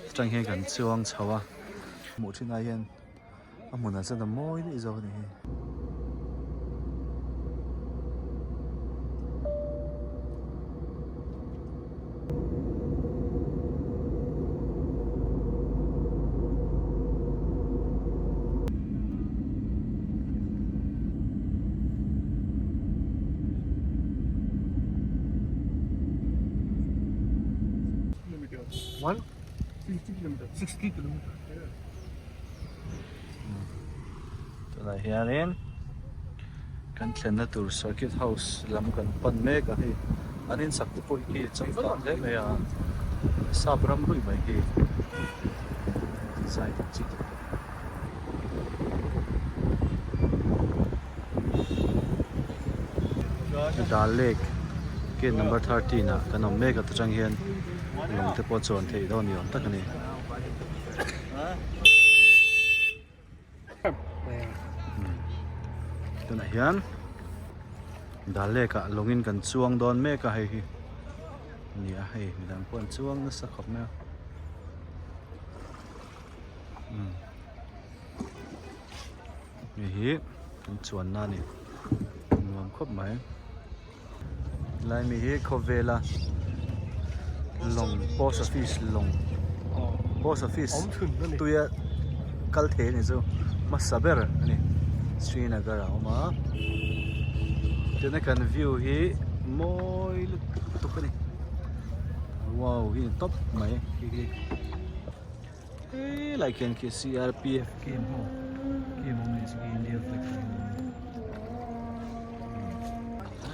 Atang hian kan chuang chho a, hmuh thin ai hian a hmunah chuan a mawi daih zawk a ni hi. Tunah hianin kan thlenna tur circuit house lam kan pan mek a hei an insak te pawh hi changkang hle mai a sap ram ruih mai hi design ang chi te pawh. Dal lake gate number 13 ah kan awm mek a ta tang hian lawng te pawh chuan theih dawn ni awm tak a ni. Tunah hian Dal lake ah lawngin kan chuang dawn mek a hei hi a ni a hei midang pawh an chuang nasa khawp mai a. Hei hi kan chuanna a ni nuam khawp mai helai mi hi khawvela lawng post office lawng post office tuia kal thei a ni chu hmasa ber a ni Srinagar ah a awm a tuna kan view hi mawi lutuk a ni wow hi a ni tawp mai khi khi. Helai khian khi CRPF camp ho camp awm leh chu khi India flag te awm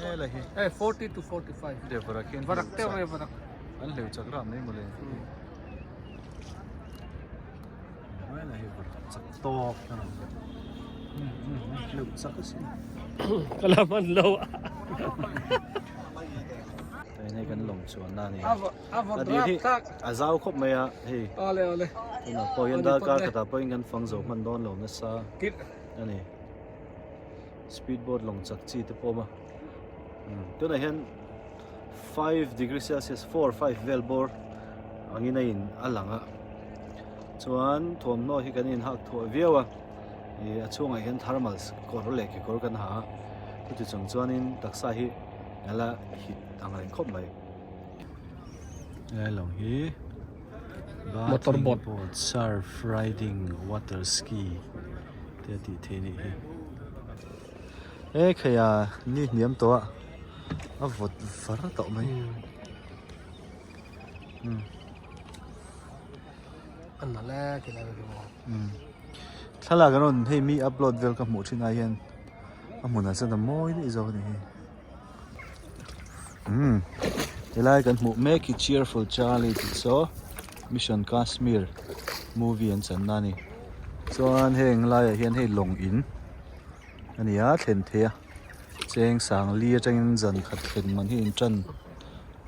helai hi eh 40 to 45 de varak hian varak te mai varak an hleu chak ram mai mawle helai hi varak chak tawk an awm hleu chak asin kalaman lo hei kan lawng chuan na ani A dil hi a zau khawp mai a hei tunah pawh hian darkar khatah pawhin kan fang zo hman dawn lo nasa a ni speed boat lawng chak chi te pawh a awm a tunah hian 5 degree celsius 4 5 vel bawr angin a in a lang a chuan thuamhnaw hi kan inhak thuah viau a ih a chhungah hian thermals kawr leh kekawr kan ha a chuti chung chuanin taksa hi a la hit ang reng khawp mai. Helai lawng hi Motor boat boat surf riding water ski te a tih theih a nih hi he kheia ni hniam tawh a a vawt var tawh mai a nalh e ti lai hi maw thlalak an rawn hei mi upload vel ka hmuh thin ai hian a hmunah chuan a mawi daih zawk a ni hi. Umm helai kan hmuh mek hi cheerful charlie tih saw mission kashmir movie an chan na a ni chuan heng laiah hian hei lawng in a ni a thlen theih a cheng sang li atangin zan khat thlen man hi in tan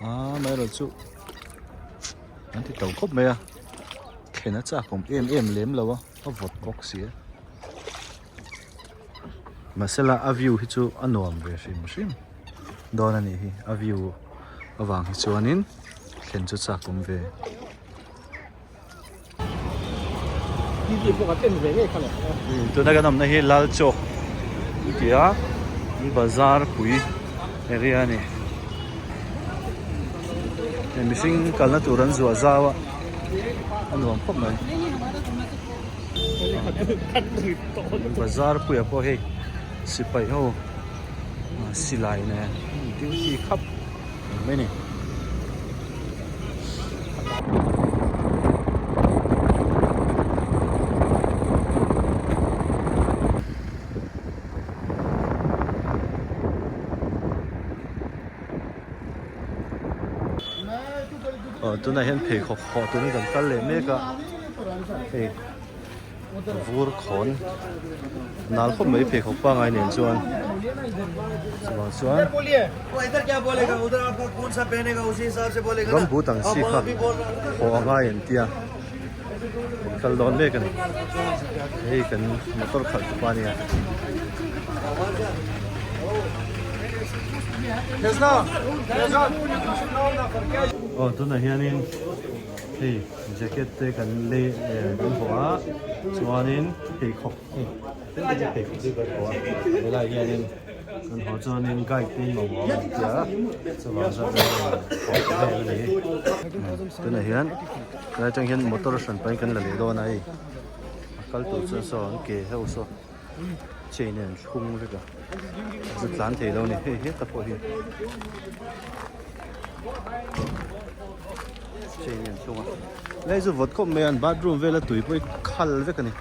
a amaherawh chu an ti to khawp mai a thlen a chak awm em em lem lo a a vawt bawk si a. Mahsela a view hi chu a nuam ve hrim hrim dawn a nih hi a view avang hi chuanin thlen chu chak awm ve. Tuna kan awmna hi Lal Chawk ti a bazar pui area a ni. Mihring kalna tur an zuah zau a a nuam khawp mai. Bazar puia pawh hei sipai ho silai nen duty khap mai a ni. Aw tunah hian pheikhawk hawh turin kan kal leh mek a hei vur khawn nal khawp mai pheikhawk pangai nen chuan chuvang chuan ramboot ang chi kha hawh a ngai an tia kan kal dawn mek a ni hei kan motor khalh tu pa ania. Aw tunah hianin. Hei jacket te kan lei kan hawh a chuanin pheikhawk hei pheikhawk te kan hawh a helaiah hianin kan hawh chuanin guide te mamawh ang an tia chuvang chuan kan rawn hawh ta vel a ni tunah hian helai atang hian motor hran pahin kan la leh dawn a hei a kal tur chuan saw an ke ho saw chain in an thlung vek a chu tlan thei lo a ni hei heta pawh hi. Chain hi an thlung a helai chu vawt khawp mai a an bathroom vela tui pawh hi khal vek a ni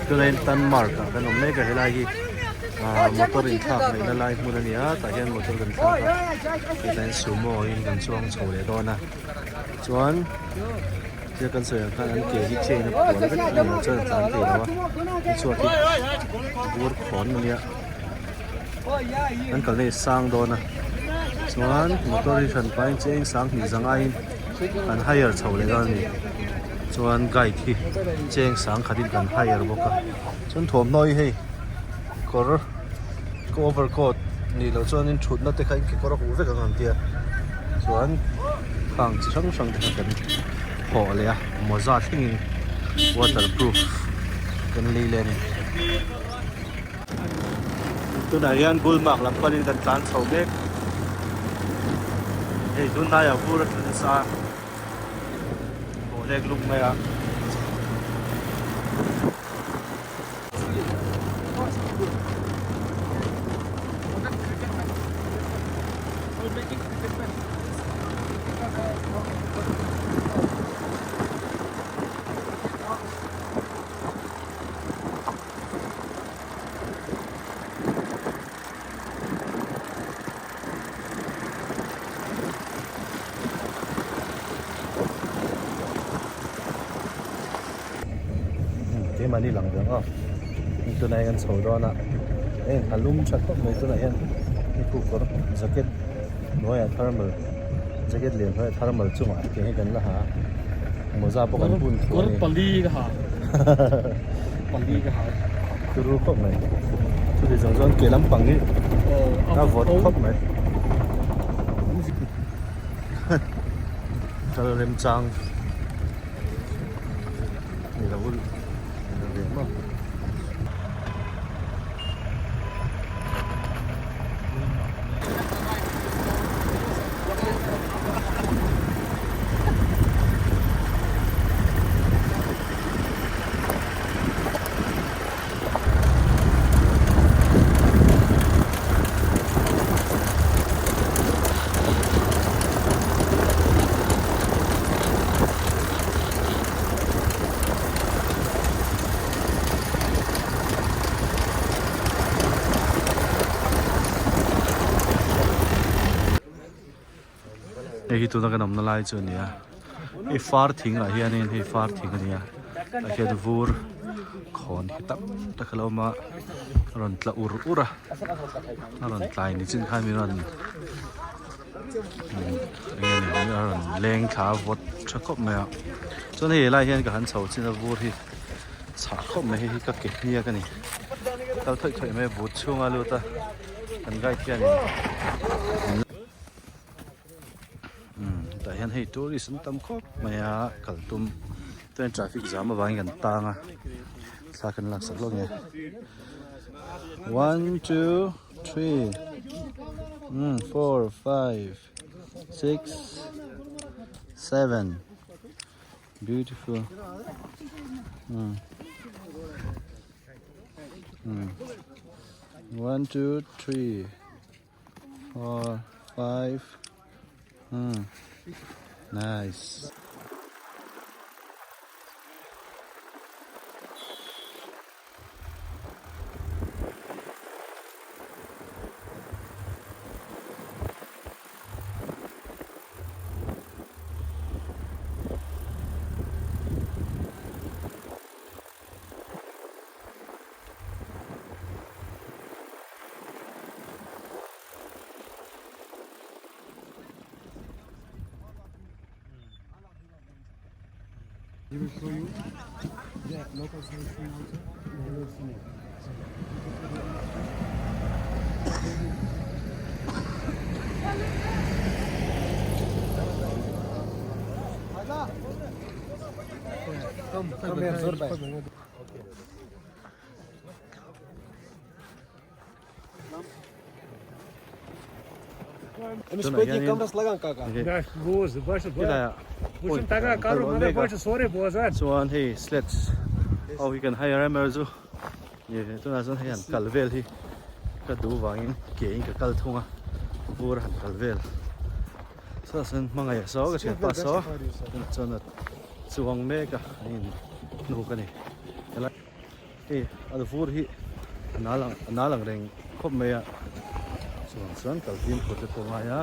tunah hian Tanmarg ah kan awm mek a helai hi ah motor inthlak ngaihna lai hmun a ni a tah hian motor kan thlak a hetah hian sumo in kan chuang chho leh dawn a chuan thil kan sawi ang khan an ke hi chain a phuar vek a ni ang chuan a tlan thei lo a tichuan hi bur khawn a nia. An kalna hi sang dawn a chuan motor hi hran pahin cheng sang hnih zang aiin an hire chho leh dawn a ni chuan guide hi cheng sang khatin kan hire bawk a chuan thawmhnaw hi hei kawr over coat nih loh chuanin thutna te kha in kekawr a huh vek ang an tia chuan khang chi hrang hrang te kha kan hawh leh a mawza thlengin waterproof kan lei leh a ni. Tunah hian Gulmarg lam panin kan tlan chho mek. Hei tunlaiah vur a tla nasa a, bawh lek luk mai a. Keimahni lang ve ang aw tunah hian kan chho dawn a heng a lum tha khawp mai tunah hian hei khu kawr jacket hnuaiah thermal jacket lian hnuaiah thermal chungah ke hi kan la ha a mawza pawh kan bun thu a ni. Kawr pali ka ha. Pali ka ha. Turu khawp mai. Chuti zawng chuan ke lampang hi a vawt khawp mai. Kal remchang ni lo ve maw. Hei hi tuna kan awmna lai chu a ni a hei far thing ah hianin hei far thing a ni a tah hian vur khawn hi tam tak a lo awm a a rawn tla ur ur a a rawn tlai ni chin khan min rawn eng nge ni a rawn leng thla a vawt tha khawp mai a chuan hei helai hian ka han chho chin a vur hi chhah khawp mai hei hi ka ke hniak a ni kal thawih thawih mai a but chhunga lut a kan guide hianin. Tah hian hei tourist an tam khawp mai a kal tum chuan traffic jam avangin kan tang a thla kan laksak lawk nge one two three four five six seven beautiful one two three. Four, five. Nice. Tunah hianin helaiah point kan kal dawn mek a chuan hei sleds ho hi kan hire em chu tunah chuan hei han kal vel hi ka duh vangin ke in ka kal thung a vur a han kal vel saw chuan hmangaih saw ka thianpa saw tunah chuan a chuang mek a an in hnuk a ni helai. Hei a vur hi a nal ang a nal ang reng khawp mai a chuvang chuan kal fimkhur te pawh a ngai a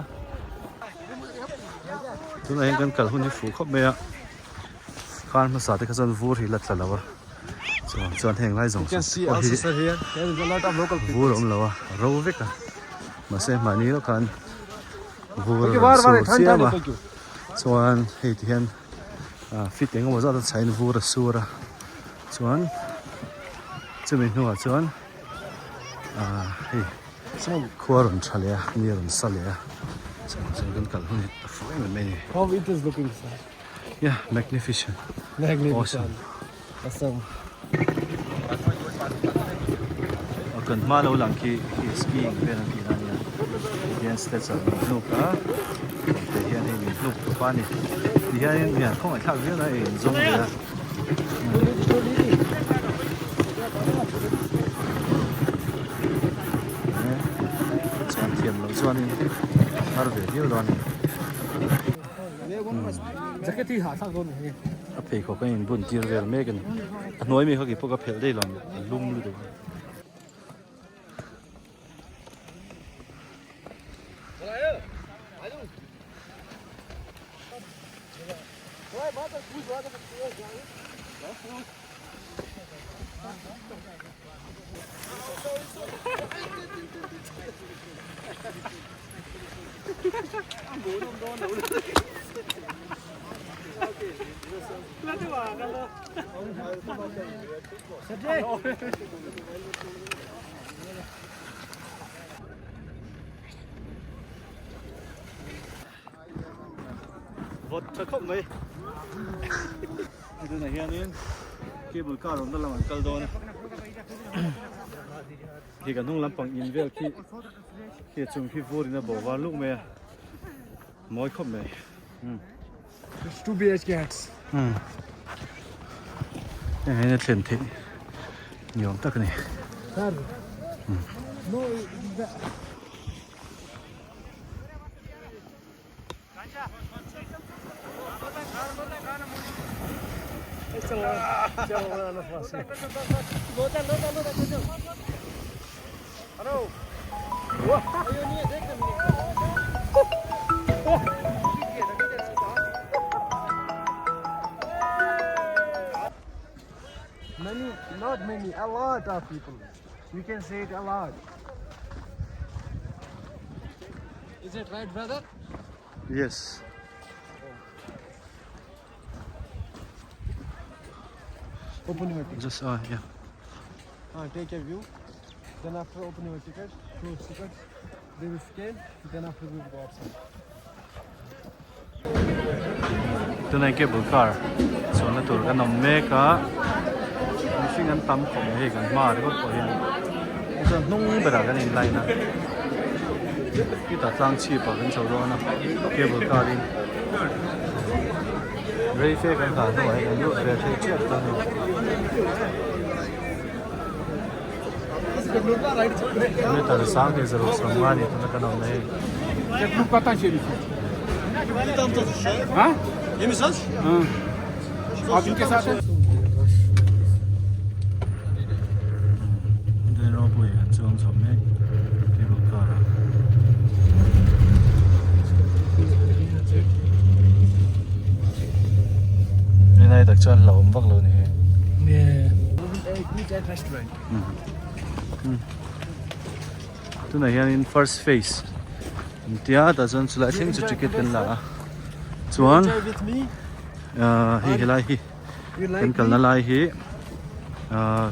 tunah hian kan kal hun hi fuh khawp mai a kar hmasa te kha chuan vur hi la tla lo a chuvang chuan heng lai zawng zawng te pawh hi vur a awm lo a a ro vek a mahse mahni lawk khan vur a rawn sur chiam a chuan hei ti hian fit eng emaw zat a chhain vur a sur a. Chuan chumi hnuah chuan ah hei khua rawn tha leh a ni a rawn sa leh a chuan chuan kan kal hun hi a fuh em em mai a ni. How it is looking sir? Yeah, magnificent. Magnificent. Awesome. Awesome. Kan hma lo lang khi khi skiing vel an tihna a nia tihian steps ah min hnuk a tih hian hei min hnuk tawp a ni tihianin hian khawngaih thlak viau na ei an zawng ve a. Chuan thiam loh chuanin har ve viau dawn a ni. A pheikhawk a inbun tir vel mek a ni. A hnuai mi kha keipawh ka phelh daih lo a lum lutuk a. Vawt tha khawp mai hei tunah hianin cable car awmna lamah an kal dawn a khi kan hnung lampang in vel khi khi a chung khi vur in a bo var luk mai a mawi khawp mai umm. It's 2 BHK hats. Umm heng hian a thlen theih ni awm tak a ni. Sir no the Many, not many, a lot of people. You can say it a lot. Is it right, brother? Yes. Open your ticket. Just uh, yeah. Take a view. Then after open your ticket, close tickets. They will scan. Then after we will go outside. Tunah cable car chuanna tur kan awm mek a mihring an tam khawp mai hei kan hma ringawt pawh hian chuan hnung berah kan in line a khitah tlang chhip ah kan chho dawn a cable car in rei fe kan nghah hnuah hian kan lut ve theih chiah ta a ni. Meter 2650 a ni tuna kan awm na hei. Train ropui an chuang chho mek cable car ah. Helai tak chuan hlauhawm vak lo a ni hei. Tunah hianin first phase an tia tah chuan chulai thleng chu ticket kan la a chuan ahh hei helai hi kan kalna lai hi ahh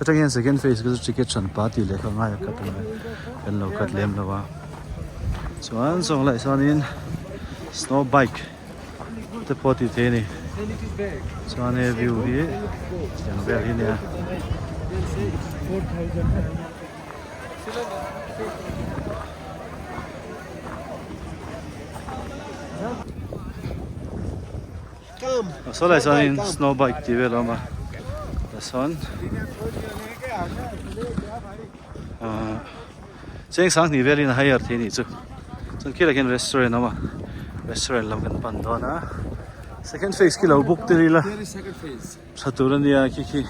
atang hian second phase chu ticket hran pa tih leh kha ngai a khat ang kan lo khat lem lo a chuan zawng lai sanin snow bike. te pawh tih theih a ni chuan he view hi tiang vel hi a nia. Saw lai chuanin snow bike tih vel a awm a tah sawn ahh cheng sanghnih velin a hire thei a nih chu chuan khilaiah khian restaurant a awm a restaurant lam kan pan dawn a second phase khi lo book tir ila tha tur a nia khi khi.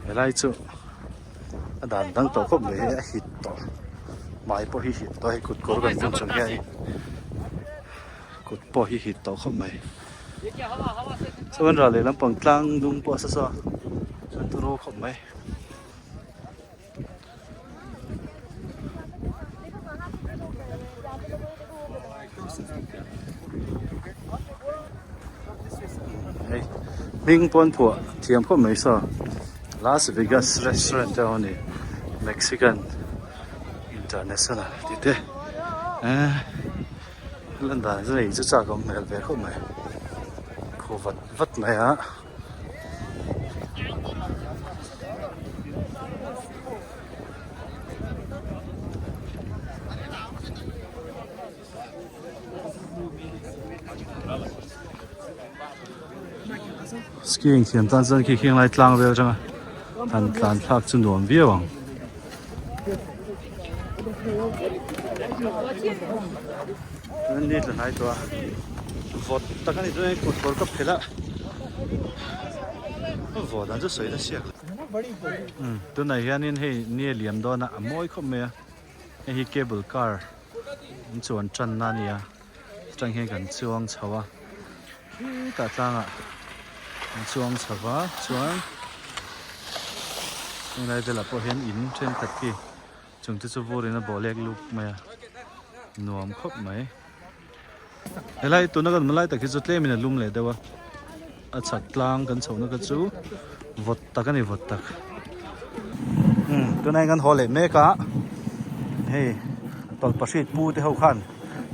Helai chu a dan dang tawh khawp mai a hit tawh hmai pawh hi hit tawh a hei kut kawr kan bun chung hian kut pawh hi hit tawh khawp mai chuan ral leh lampang tlang dung pawh a sa saw chuan turu khawp mai. Hei hming pawn phuah thiam khawp mai saw Las Vegas restaurant te a awm a ni Mexican international tih te eh lan dan chu ei chu chak a awm hmel ve khawp mai khaw vat vat mai a. Skiing thiam tan chuan khi khing lai tlang vel atanga han tlan thlak chu nuam viau ang. Chuan ni tla hnai tawh a vawt tak a ni chuan kut kawr ka phelh a vawt dan chu sawi na siak umm tunah hianin hei ni a liam dawn a a mawi khawp mai a hei hi cable car an chuan tan na a ni a atang hian kan chuang chho a khitah tlangah an chuang chho va chuan helai velah pawh hian in thenkhat khi Chung te chu vurin a bawh lek luk mai a, nuam khawp mai. Helai tuna kan hmu lai tak hi chu tlemin a lum leh deuh a, a chhak tlang kan chhohna kha chu vawt tak a ni vawt tak. Umm tunah hian kan haw leh mek a, hei tawlhpahrit pu te ho khan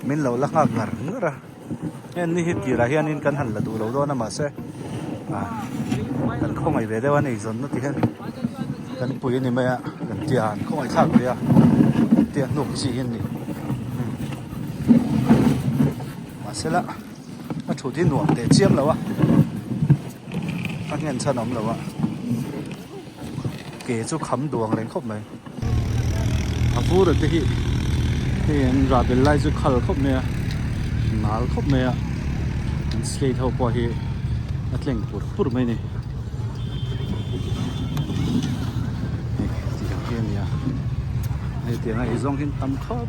min lo la nghak ngar ngar a, heng ni hi tirah hianin kan han la duh lo dawn a mahse ah kan khawngaih ve deuh a ni zawn na ti hian kan pui a ni mai a kan tia an khawngaih thlak ve a tia hnuk chi hi an ni mahse la a thut hi nuam teh chiam lo a a nghen chhan a awm lo a ke chu kham duang reng khawp mai a vur te hi hei an rah bel lai chu khal khawp mai a nal khawp mai a an slate ho pawh hi a tleng pur pur mai a ni hei tiang hi a ni a hei tiang a eizawng hi an tam khawp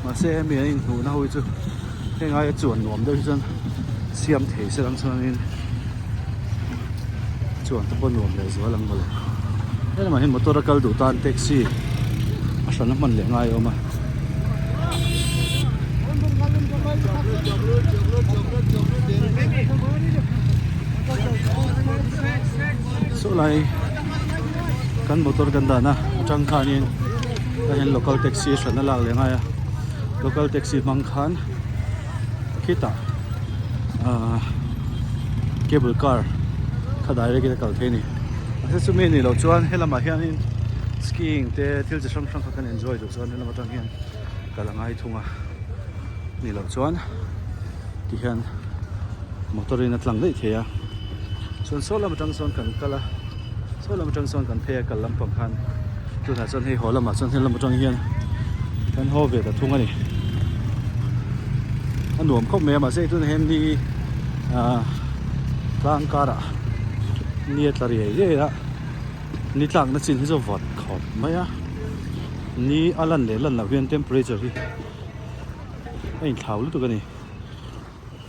mahse hemi an inhmuhna ho hi chu heng aia chuan nuam deuh hi chuan siam thei se lang chuanin chuan te pawh nuam leh zual ang mawle helamah hian motor a kal duh tan taxi a hran a hman leh ngai a awm a. Saw lai kan motor kan dahna atang khanin tah hian local taxi a hran a lak leh ngai a local taxi hmang khan khitah ahh cable car kha direct in a kal thei a ni mahse chumi anih loh chuan helamah hianin skiing te thil chi hrang hrang kha kan enjoy duh chuan helam atang hian kal a ngai thung a nih loh chuan tihian motor in a tlang daih thei a chuan saw lam atang sawn kan kal a saw lam atang sawn kan phei a kal lampang khan tunah chuan hei haw lamah chuan helam atang hian kan haw ve ta thung a ni a nuam khawp mai a mahse tunah hian ni ah tlang karah ni a tla riai riai a ni tlakna chin hi chu vawt khawp mai a ni a lan leh lan loh hian temperature hi a inthlau lutuk a ni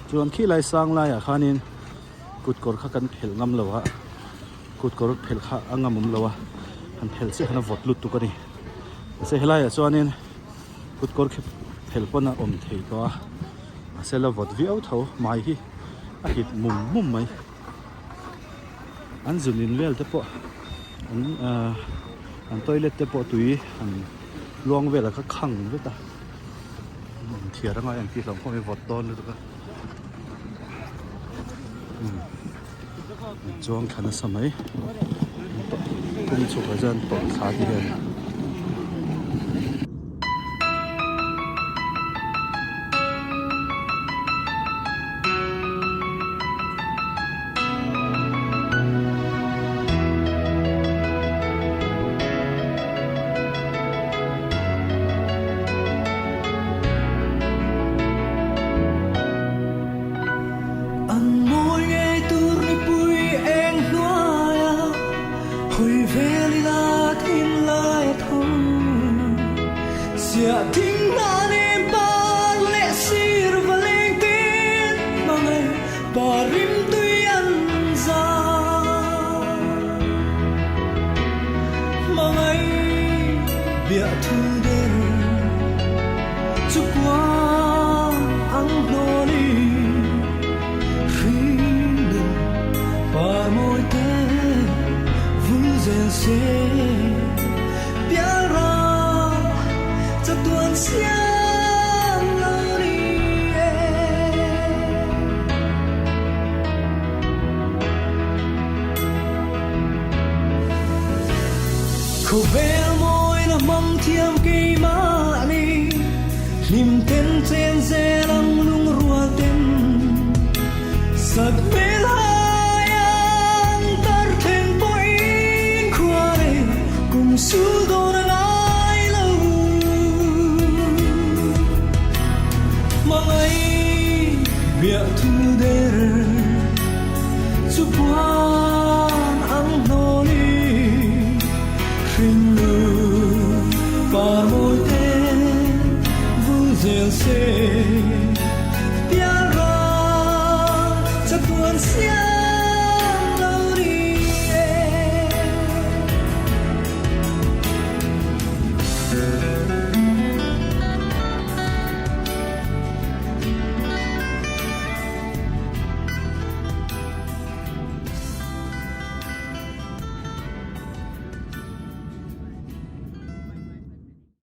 chuan khilai sang laiah khanin kut kawr kha kan phelh ngam lo a kut kawr phelh kha a ngam awm lo a han phelh chiah khan a vawt lutuk a ni mahse helaiah chuanin kut kawr khi phelh pawn a awm thei tawh a mahse la vawt viau tho hmai hi a hit mum mum mai an zun in vel te pawh an ahh. An toilet te pawh tui an luang vel a kha khang vek a inthiar a ngai ang tih hlauh pawh hi vawt dawn lutuk a umm an chuang thla nasa mai kawng chhuk ah chuan tawlh thla te hian. An mawi ngei tur mipui eng hnuaia hawi vel ila thinlai a tho. Siah thing hna nen par leh sir va leng tin hmangaih pa rim tui an za. Hmangaih biah thu der chu kuang ang hnawni hring par mawi te vul zel se pialra chatuan siam lo ni e. Khawvel mawina hmang thiam keimahni hlim ten chen zel ang lungrual ten sat hmel hai ang tar thleng pawhin khua rei kum sul dawn a ngai lo. Hmangaih biah thu der chu puan ang hnawni hrinnu par mawi te vul zel se.